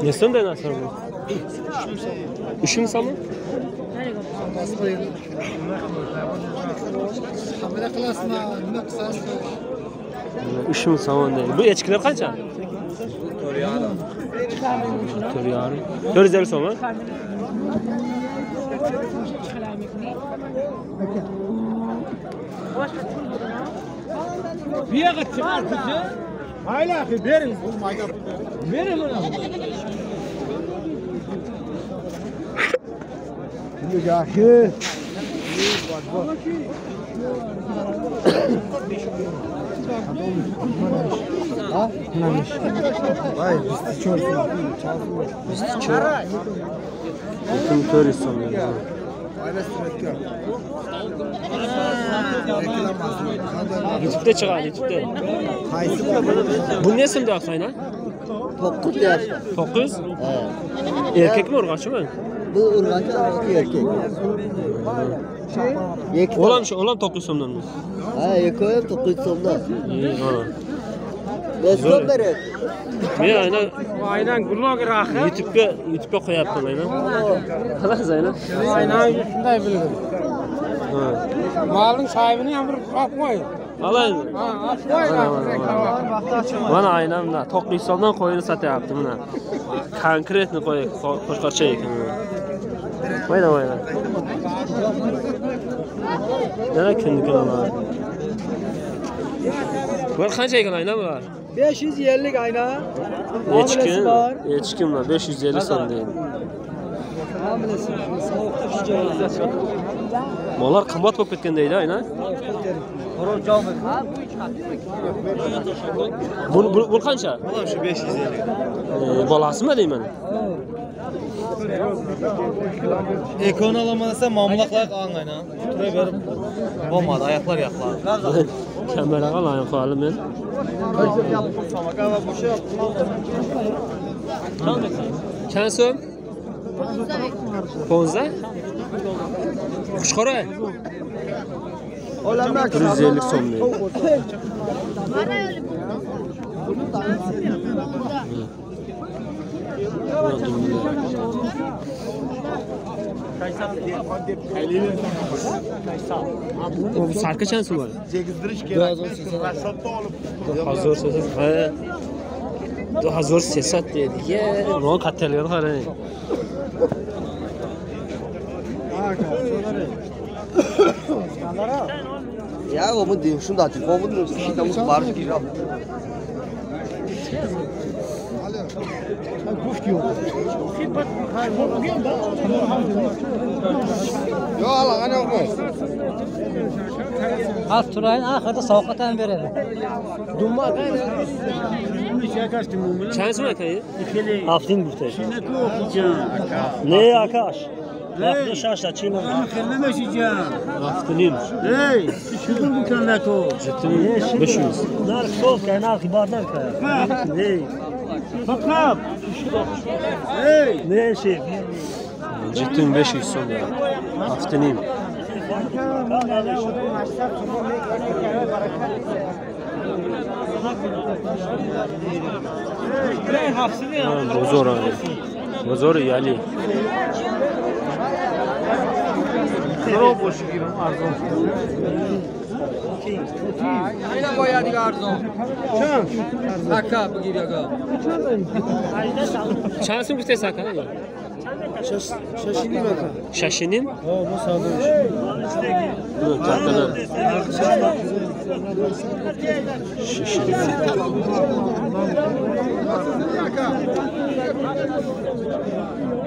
Ne so'mdan narsa bu? 3000 so'mmi? Hamla qilasizmi? Nima qilasiz? 3000 so'm deydi. Bu echkilar qancha? 4,5. 4,5. 450 so'm. Bir yoqqa chiqarsiz-chi? Mayli axir, bering. Bering buni. Yaxshi. Ha? Vay, 24. 24. 24 so'm. YouTube'da chiqadi, YouTube'da. Qaysi bu? Ne so'm deyapsiz aynan? 9 deyapti. 9? Ha. Erkakmi, urg'ochimi? Bu urg'ochi, erkak. Olam shu, olam 9 so'mdanmi? Ha, ikkovi ham 9 so'mdan. Ha. So'm beradi. Men aynan aynan bloger axir. YouTube'ga qo'yapman aynan. Xalos aynan. Aynan shunday bildim. Ha. Malning sahibini ham bir olib qo'y. Alaymi? Ha, olib qo'y. Mana aynan mana 9 so'mdan qo'yini sotyapti mana. Konkretni qo'y, qo'shqorcha ekan. Mayda mayda. Yana kunlik ular. Bular qancha ekan aynan bular? 550 aynan. Echki, echki bular 550 so'm deydi. Mollar qimmat bo'lib ketgan deydi aynan. Bu qancha? Bu shu 550. Bolasimi deyman? Ekon alamansa mamlaqlar anlayın. Tura berib olmadı, ayaqlar yaqladı. Kameraga loyiq qo'yalım men. Chand so'm? 15. Qushqora. 150 so'm deydi. Bu sarka chand so'm bo'ladi? 2300. Ha. 2300 deydi. Ye, nima kattaligini qarang. Ya, bu shunda telefon barish kerak. Yo'q, alaqani yo'q. Az turayın, axırda sovqat ham beradi. Chand so'm aka? Haftin gufta. Ne akash? Vaqti shashta chima. Haftinim. Ey, shudun bu kanlato. 500. Narx so'q, narx ibodat ka. Ne? Faqat. Ey, ne şey? 7500 so'm. Haftinim. Bozor abi. Bozor yali. Aynan boyadiga arzon. Chand? Aka bugir aka. Chand so'm gufta aka? Shashinim aka. Shashinim? Ha, bu savdo. Bu kattalar. Shashinim.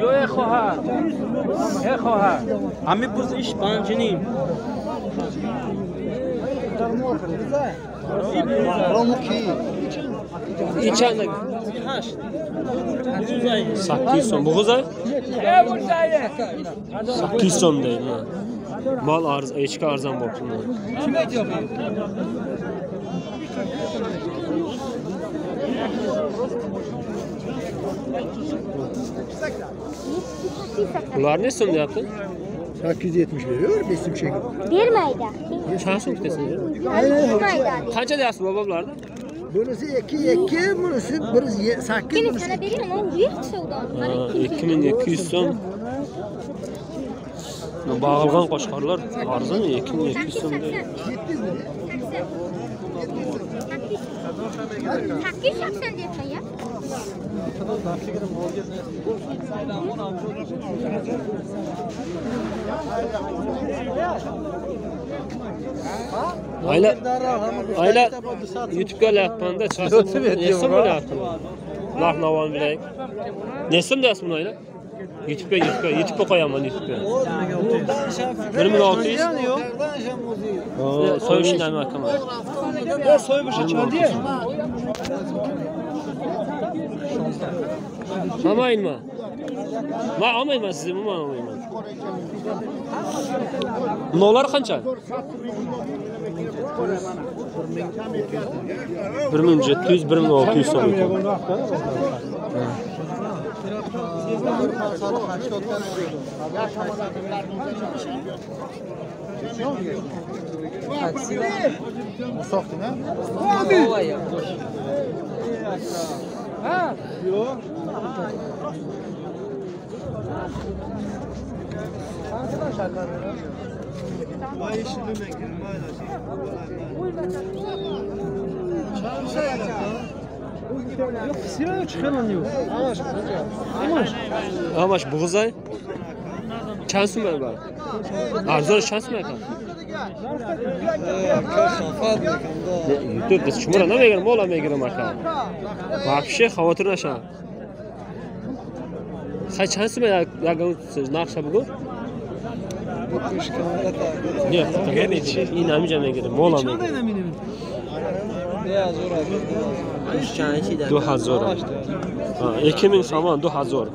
Yo ey xohar. Ey xohar. Ami buz ish 5.5. İçende 8 so'm. Bu g'o'za? 8 so'm deydi. Mal arz, echki arzon bo'libdi. Kim aytyapti? Ular ne so'm deyapti? 870 veriyor, 5 so'm chegib. Bermaydi. Qancha so'm kutasan? Bermaydi. Qancha deyapsiz bobo bularni? Bunisi 2 2, bunisi 1.8, bunisi 2200 so'm. Bağılgan qo'chqorlar arzon 2200 so'm. 880 deyapman ya. Ayla Ayla YouTube'ga layapmanda chiqasan. Nesin bo'lyapti? Narx navoni bilaylik. Nesin deyapsiz buni Ayla? YouTube'ga qo'yaman YouTube'ga. 1600. So'yishni nima akaman? So'yishni chandi. Olmayman. Men olmayman sizni, men olmayman. Bular qancha? 1700, 1600 so'm ekan. Amash buğzay. Чанд сум бар? Арзон чанд сум ака? YouTube biz шуморо намегирам, мола мегирам ака. Вообще хавотир наша. Хай чанд сум ягон нақша бугу? Не, ин ҳамиҷа мегирам, мола мегирам. 2000. 2000 сомон 2000.